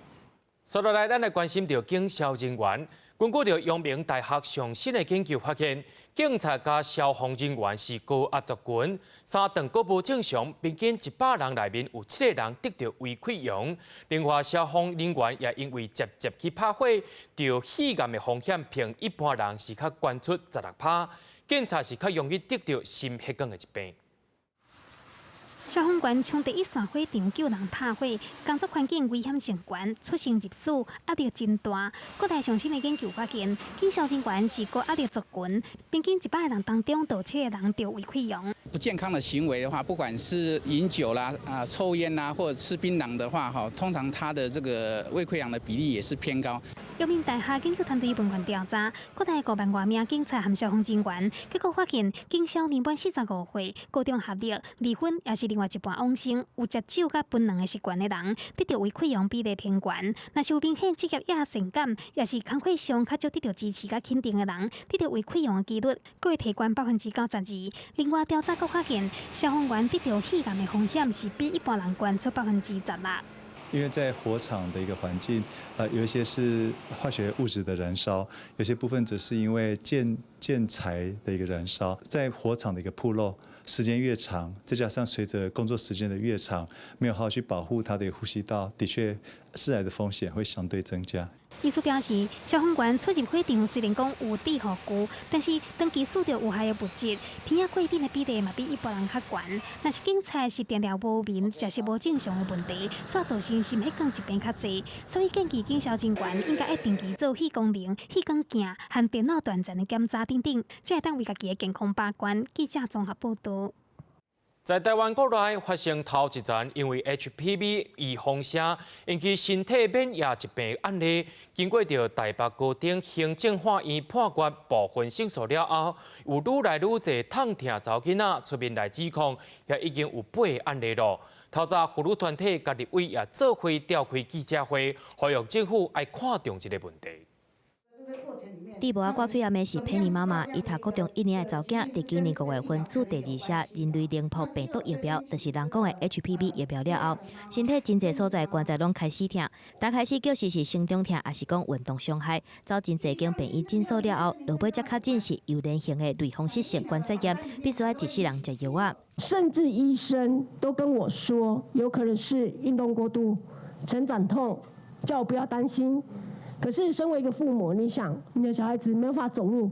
Speaker 1: 接落來，咱來關心著警消人員。根據著陽明大學上新的研究發現，警察佮消防人員是高壓族群，三頓閣無正常，平均100人內面有七個人得著胃潰瘍。另外，消防人員也因為捷捷去拍火，著肺癌的風險，比一般人是較懸出16%。警察是較容易得著心血管的疾病。
Speaker 2: 消防員衝第一線火場救人拍火，工作環境危險性懸，出生入死，壓力真大。國內上新的研究發現，警消人員是高壓力族群，平均100個人當中，就七個人著胃潰瘍。
Speaker 24: 不健康的行為的話，不管是飲酒啦、啊抽菸啦，或者吃檳榔的話，哈，通常他的這個胃潰瘍的比例也是偏高。
Speaker 2: 陽明大學研究團隊問卷調查，國內5萬外名警察和消防人員，結果發現，警消年滿45歲，高中學歷、離婚抑是另外一半往生，有食酒佮檳榔的習慣的人，得著胃潰瘍比例偏懸。若是有明顯職業壓線感，抑是工課上較少得著支持佮肯定的人，得著胃潰瘍的幾率，閣會提懸92%。另外調查閣發現，消防員得著肺癌的風險是比一般人懸出16%。
Speaker 7: 因為在火場的一個環境，有一些是化學物質的燃燒，有些部分則是因為建材的一個燃燒，在火場的一個曝露時間越長，再加上隨着工作時間的越長，沒有好好去保護他的呼吸道，的確致癌的風險會相對增加。
Speaker 2: 醫師表示，消防員出入火場雖然講有制服具，但是長期嗅著有害的物質，鼻仔過敏的比例嘛比一般人較懸。若是警察是定定無眠、食食無正常的問題，煞造成心血管疾病較濟。所以建議警消人員應該愛定期做肺功能、血管鏡和電腦斷層的檢查等等，才會當為家己的健康把關。記者綜合報導。
Speaker 1: 在台灣國內發生頭一層因為 HPV 預防射引起身體免疫疾病案例，經過著台北高等行政法院判決部分勝訴了後，有愈來愈濟痛疼查某囡仔出面來指控，也已經有八个案例囉。透早婦女團體佮立委也做伙召開記者會，呼籲政府愛看重這个問題。
Speaker 6: 佇無仔掛喙罨的是佩妮媽媽，伊讀高中一年的查某囝，佇今年5月份注第二劑人類靈撲病毒疫苗，就是人講的 HPV 疫苗了後，身體真濟所在關節攏開始疼。剛開始就是是生長疼，抑是講運動傷害，走真濟間病院診所了後，落尾才確診是誘連型的類風濕性關節炎，必須愛一世人食藥仔。
Speaker 8: 甚至醫生都跟我說，有可能是運動過度、成長痛，叫我不要擔心。可是，身為一個父母，你想，你的小孩子沒有法走路，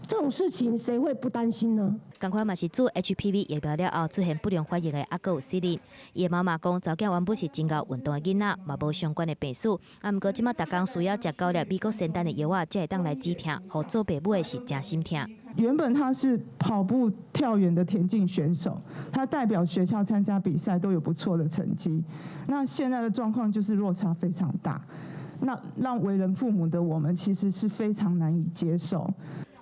Speaker 8: 這種事情誰會不擔心呢？
Speaker 6: 仝款嘛是注 HPV 疫苗了後出現不良反應的，猶閣有四例。伊的媽媽講，查某囝原本是真𠢕運動的囡仔，嘛無相關的病史。啊，毋過這馬逐工需要食九粒美國仙丹的藥仔，才會當來止疼，予做爸母的是誠心疼。
Speaker 9: 原本他是跑步跳遠的田徑選手，他代表學校參加比賽都有不錯的成績。那現在的狀況就是落差非常大。那讓為人父母的我們其實是非常難以接受。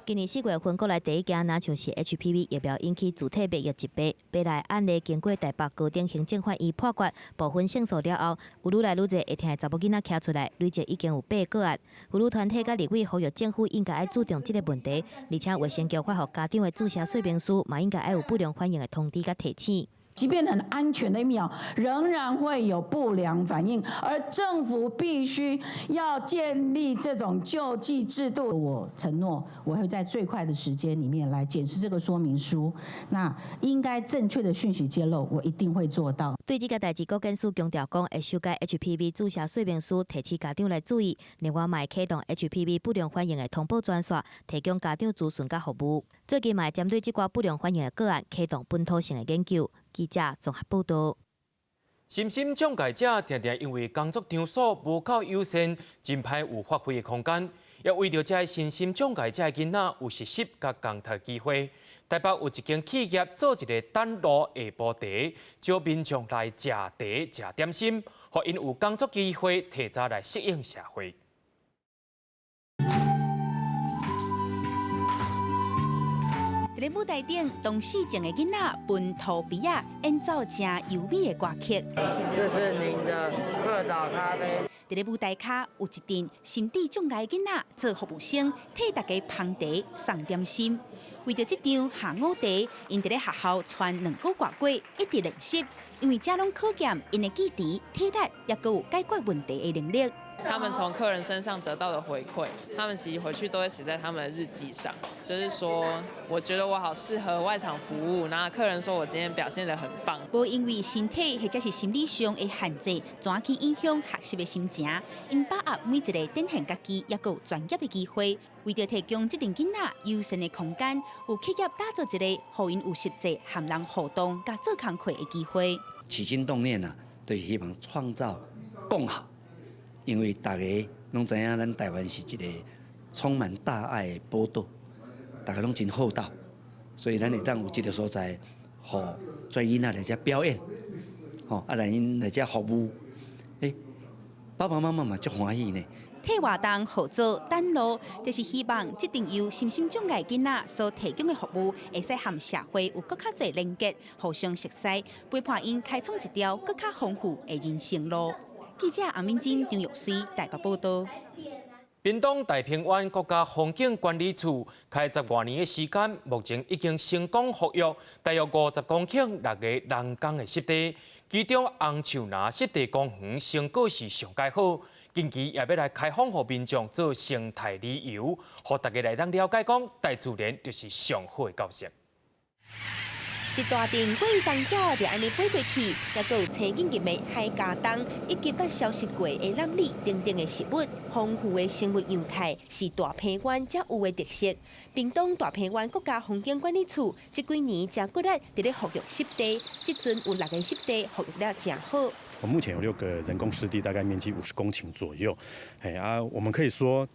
Speaker 6: 今年4月份，國內第一件若像是 HPV 疫苗引起自體免疫疾病，八例案例經過台北高等行政法院判決部分勝訴了後，有愈來愈濟會疼的查某囡仔徛出來，累計已經有八個案。婦女團體佮立委呼籲政府應該愛注重這个問題，而且衛生局發予家長的注射說明書嘛應該愛有不良反應的通知佮提醒。
Speaker 20: 即便很安全的疫苗，仍然會有不良反應，而政府必須要建立這種救濟制度。
Speaker 14: 我承諾，我會在最快的時間裡面來檢視這個說明書。那應該正確的訊息揭露，我一定會做到。
Speaker 6: 對這个代誌，國健署強調講會修改 HPV 注射說明書，提醒家長來注意。另外，嘛會啟動 HPV 不良反應的通報專線，提供家長諮詢佮服務。最近嘛會針對這寡不良反應的個案，啟動本土性的研究。記者綜合報導。
Speaker 1: 身心障礙者定定因為工作場所無夠友善，真歹有發揮的空間。也為著這身心障礙者的囡仔有實習佮工讀機會，台北有一間企業做一个等路下晡茶，招民眾來食茶、食點心，予𪜶有工作機會，提早來適應社會。
Speaker 25: 佇咧舞台頂，唐氏症的囡仔分塗比仔演奏誠優美的歌曲。
Speaker 26: 這是您的熱島咖啡。
Speaker 25: 佇咧舞台跤有一陣心智障礙的囡仔做服務生，替大家捧茶送點心。為著這場下午茶，𪜶佇咧學校躥兩個外過，一直練習，因為這攏考驗𪜶的記憶、體力，抑閣有解決問題的能力。
Speaker 27: 他們從客人身上得到的回饋，他們其實回去都會寫在他們的日記上，就是說，我覺得我好適合外場服務，然後客人說我今天表現得很棒。
Speaker 25: 無因為身體或者是心理上的限制，怎去影響學習的心情？𪜶把握每一個展現家己，抑閣有專業的機會，為著提供這陣囡仔友善的空間，有企業打造一個予𪜶有實際和人互動、佮做工課的機會。
Speaker 28: 起心動念啊，就是希望創造更好。因為大家攏知影，咱台灣是一個充滿大愛的寶島，大家攏真厚道，所以咱會當有這个所在，予遮囡仔來遮表演，吼，啊來𪜶來遮服務，欸，爸爸媽媽嘛足歡喜呢。
Speaker 25: 替活動合作等路，就是希望這陣由身心障礙囡仔所提供的服務，會使和社會有閣較濟連結，互相熟悉，陪伴𪜶開創一條閣較豐富的人生路。記者阿敏珍、張玉水台北報道。
Speaker 1: 屏東大平灣國家風景管理處開十外年的時間，目前已經成功復育大約50公頃六个人工的濕地，其中紅樹林濕地公園成果是上蓋好。近期也欲來開放予民眾做生態旅遊，予大家來當了解講大自然就是上好的教室。
Speaker 10: 一大陣過冬鳥就按呢飛過去，抑閣有青緊入的海家冬，以及捌消失過的欖李等等的植物，豐富的生物樣態是大平原才有的特色。屏東大平原國家風景管理處這幾年誠骨力佇咧復育濕地，這陣有六个濕地復育了誠好。
Speaker 11: 我目前有六個人工濕地，大概面積50公頃左右。哎啊，我們可以說，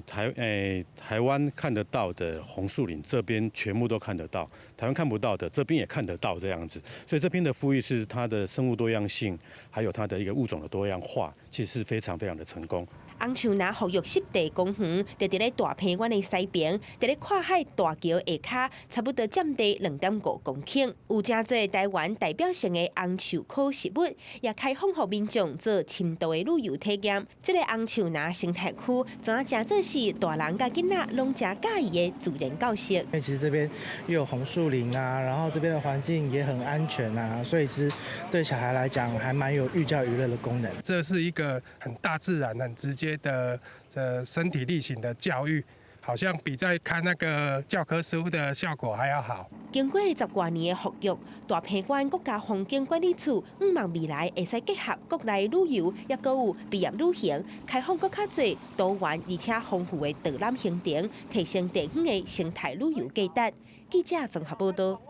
Speaker 11: 台灣看得到的紅樹林，這邊全部都看得到；台灣看不到的，這邊也看得到，這樣子。所以這邊的復育是它的生物多樣性，還有它的一個物種的多樣化，其實是非常非常的成功。
Speaker 10: 紅樹林復育濕地公園，就佇咧大平原的西邊，佇咧跨海大橋下跤，差不多佔地2.5公頃，有誠濟台灣代表性的紅樹科植物，也開放予民眾做深度的旅遊體驗。這个紅樹林生態區，怎啊誠做是大人佮囡仔攏誠佮意的自然教室。
Speaker 12: 因為其實這邊又有紅樹林啊，然後這邊的環境也很安全啊，所以其實對小孩來講，還蠻有寓教於樂的功能。
Speaker 13: 這是一個很大自然、很直接的這身體力行的教育，好像比在看那個教科書的效果還要好。
Speaker 10: 經過十外年的復育，大平原國家風景管理處向望未來會使結合國內旅遊，抑閣有畢業旅行，開放閣較濟多元而且豐富的導覽行程，提升地方的生態旅遊價值。記者綜合報道。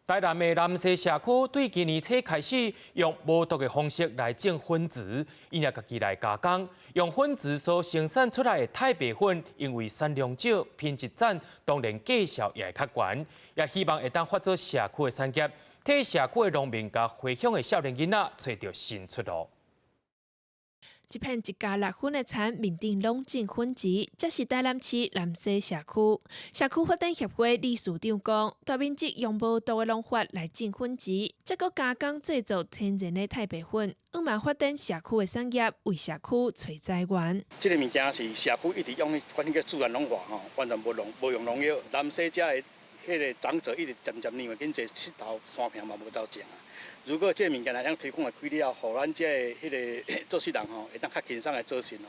Speaker 1: 台南的南勢社區對今年初開始用無毒的方式來種粉芷，𪜶也家己來加工，用粉芷所生產出來的太白粉，因為產量少、品質讚，當然價數也會較懸。也希望會當發展社區的產業，替社區的農民佮回鄉的少年囡仔揣著新出路。
Speaker 15: 這片一家六分的田面頂攏種粉芷，這是台南市南勢社區。社區發展協會理事長講，大面積用無毒的農法來種粉芷，再閣加工製作天然的太白粉，向望發展社區的產業，為社區揣財源。
Speaker 16: 這个物件是社區一直用，反正叫自然農法吼，完全無農無用農藥。南勢遮的彼个長者一直漸漸年歲緊濟，膝頭山坪嘛無走種啊。如果這个物件來當推廣來開了後，予咱這个彼个做事人吼，會當較輕鬆來做事吼。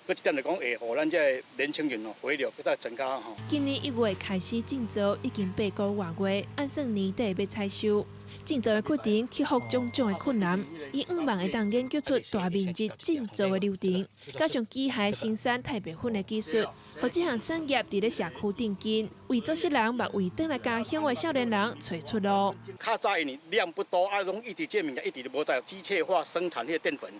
Speaker 16: 閣一點來講，會予咱這个年輕人吼，回流閣再增加吼。
Speaker 15: 今年1月開始種稻，已經8個外月，按算年底欲採收。種稻的過程克服種種的困難，伊向望會當研究出大面積種稻的流程，加上機械生產太白粉的技術，予這項產業佇咧社區定根，為做事人嘛為轉來家鄉的少年人揣出路。
Speaker 16: 較早因為量不多，啊，攏一直這物件一直都無在機械化生產彼个澱粉。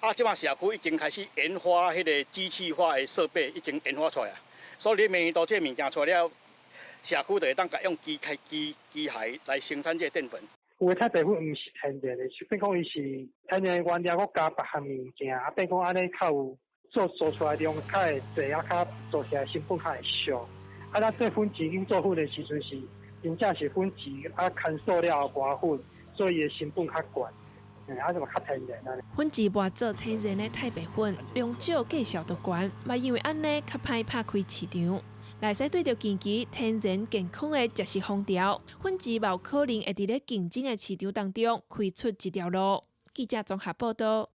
Speaker 16: 啊，這馬社區已經開始研發彼个機器化的設備，已經研發出來啊。所以明年度這个物件出來了，社區就會當共用機械機機械來生產這个澱粉。
Speaker 17: 有的太白粉毋是天然的，變講伊是天然的原料，閣加別項物件，啊，變講按呢較有做做出來量較會濟，啊，較做起來成本較會俗。啊，咱做粉芷去做粉的時陣是真正是粉芷啊，乾燥了後磨粉，所以伊的成本較懸。啊，就較天然啊。
Speaker 15: 粉芷磨做天然的太白粉，量少價數就懸，嘛因為按呢較歹拍開市場。來使對著近期天然健康的食食風潮，粉芷嘛有可能會佇咧競爭的市場當中開出一條路。記者綜合報道。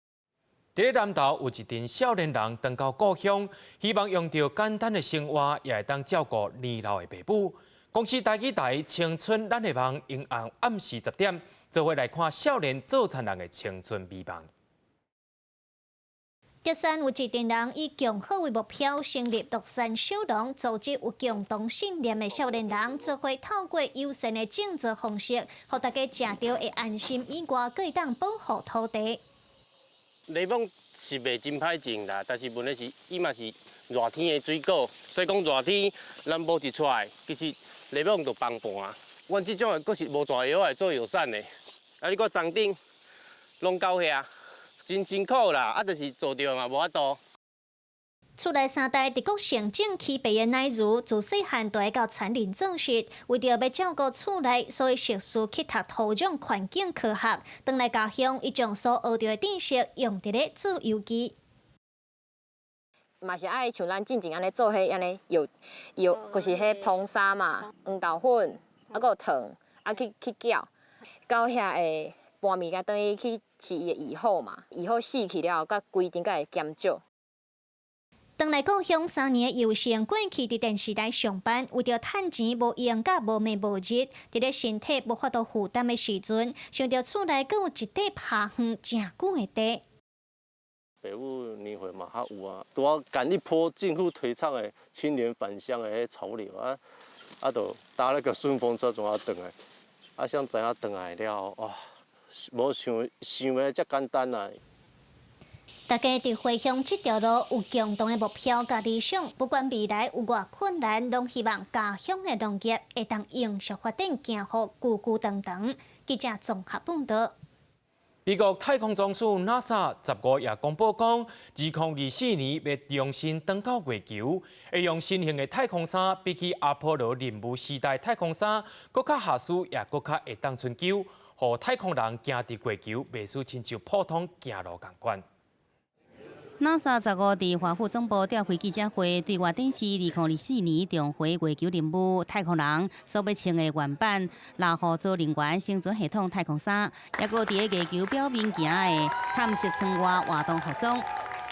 Speaker 1: 佇咧南投有一陣少年人轉到故鄉，希望用著簡單的生活，也會當照顧年老的爸母。公視台語台青春咱的夢，迎暗暗時10點，做伙來看少年做田人的青春美夢。
Speaker 23: 竹山有一陣人以共好為目標，成立樂善小農，組織有共同信念的少年人，做伙透過友善的種植方式，予大家食著會安心以外，閣會當保護土地。
Speaker 29: 檸檬是袂真歹種啦，但是問題是，伊嘛是熱天的水果，所以講熱天咱無一出來，其實檸檬就崩盤啊。阮這種的閣是無蛇藥來做藥產的，啊，你看欉頂攏到遐。真辛苦啦，啊，就是做著嘛，無法度。
Speaker 23: 厝內三代佇國城鎮起白的奶如，自細漢就愛到田林種植，為著欲照顧厝內，所以碩士去讀土壤環境科學。轉來家鄉，伊將所學著的知識用佇咧做有機。
Speaker 3: 嘛是愛像咱進前按呢做彼按呢藥藥，就是彼硼砂嘛，黃豆粉，啊閣有糖，啊去去攪，到遐會搬物件轉去去飼伊的蟻後嘛，蟻後死去了後，佮規定才會減少。
Speaker 23: 轉來故鄉3年的尤成，過去佇電視台上班，為著趁錢無閒佮無暝無日，佇咧身體無法度負擔的時陣，想著厝內閣有一塊拍園誠久的地。
Speaker 29: 爸母年歲嘛較有啊，拄仔趕一波政府提倡的青年返鄉的彼潮流啊，啊，就搭那個順風車怎啊轉來，啊，想知影轉來了後，哇，無想想的遮簡單啊。
Speaker 23: 大家佇回鄉這條路有共同的目標佮理想，不管未來有偌困難，攏希望家鄉的農業會當永續發展，行予久久長長。記者綜合報導。
Speaker 1: 美國太空總署 NASA 15也公布講，2024年欲重新轉到月球，會用新型的太空衫，比起阿波羅任務時代太空衫，閣較合適，也閣較會當春秋，予太空人行佇月球，袂輸親像普通行路仝款。
Speaker 14: NASA 15佇華府總部召開記者會，對外展示2024年重回月球任務太空人所欲穿的原版老輔助人員生存系統太空衫，抑閣佇咧月球表面行的探測艙外活動服裝。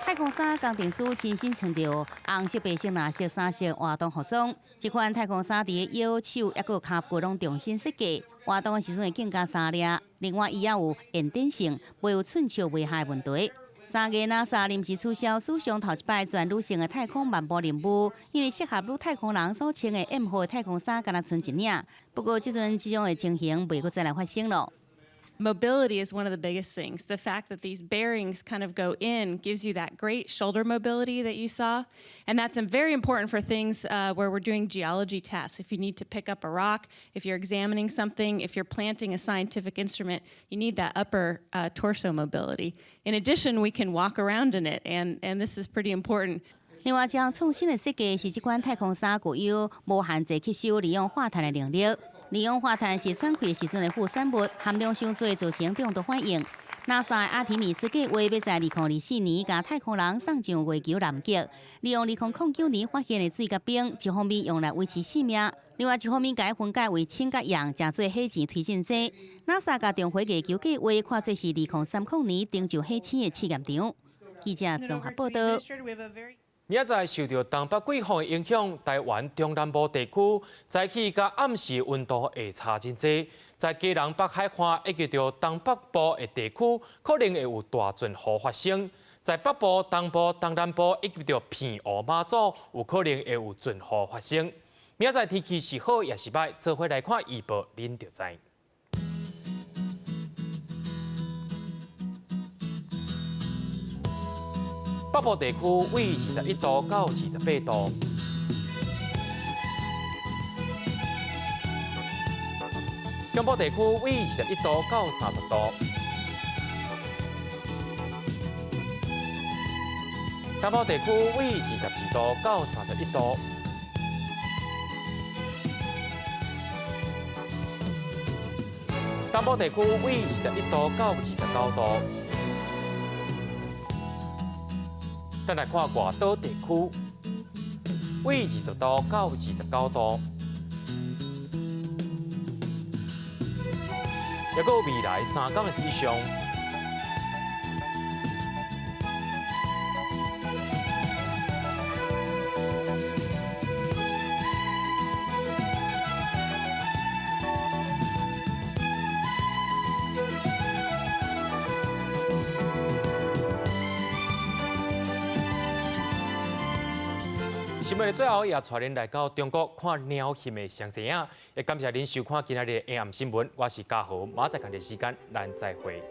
Speaker 14: 太空衫工程師親身穿著紅色、白色、藍色三色活動服裝。這款太空衫佇咧腰、手抑閣跤骨攏重新設計，活動的時陣會更加鬆掠。另外，伊也有延展性，袂有寸手袂下的問題。3月，NASA 臨時取消史上頭一擺全女性的太空漫步任務，因為適合女太空人所穿的 M 號太空衫敢若賰一領。不過，這陣這種的情形袂閣再來發生囉。
Speaker 4: Mobility is one of the biggest things. The fact that these bearings kind of go in gives you that great shoulder mobility that you saw. And that's very important for things where we're doing geology tasks. If you need to pick up a rock, if you're examining something, if you're planting a scientific instrument, you need that upper torso mobility. In addition, we can walk around in it, and this is pretty important.
Speaker 14: 另外，這項創新的設計是這款太空衫具有無限制吸收二氧化碳的能力。二氧化碳是喘氣時陣的副產物，含量傷濟，造成中毒反應。NASA 的阿提米斯計劃欲佇2024年，共太空人送上月球南極，利用2009年發現的水佮冰，一方面用來維持生命，另外一方面共伊分解為氫佮氧，成做火箭推進劑。NASA 共重回月球計劃看做是2030年登上火星的試驗場。記者綜合報導。
Speaker 1: 明仔載受著東北季風的影響，台灣中南部地區早起佮暗時溫度會差真濟。在基隆北海岸以及著東北部的地區，可能會有大陣雨發生。在北部、東部、東南部以及著澎湖、馬祖，有可能會有陣雨發生。明仔載天氣是好抑是䆀，做伙來看預報，恁就知。北部地區為21度到28度，中部地區為21度到30度，東部地區為22度到31度，東部地區為21度到29度。再來看外島地區，為20度到29度，抑閣有未來3天的氣象。新聞的最後，也帶恁來到中國看鳥翕的詳細影。也感謝恁收看今仔日的下暗新聞，我是嘉豪，明仔載仝個時間，咱再會。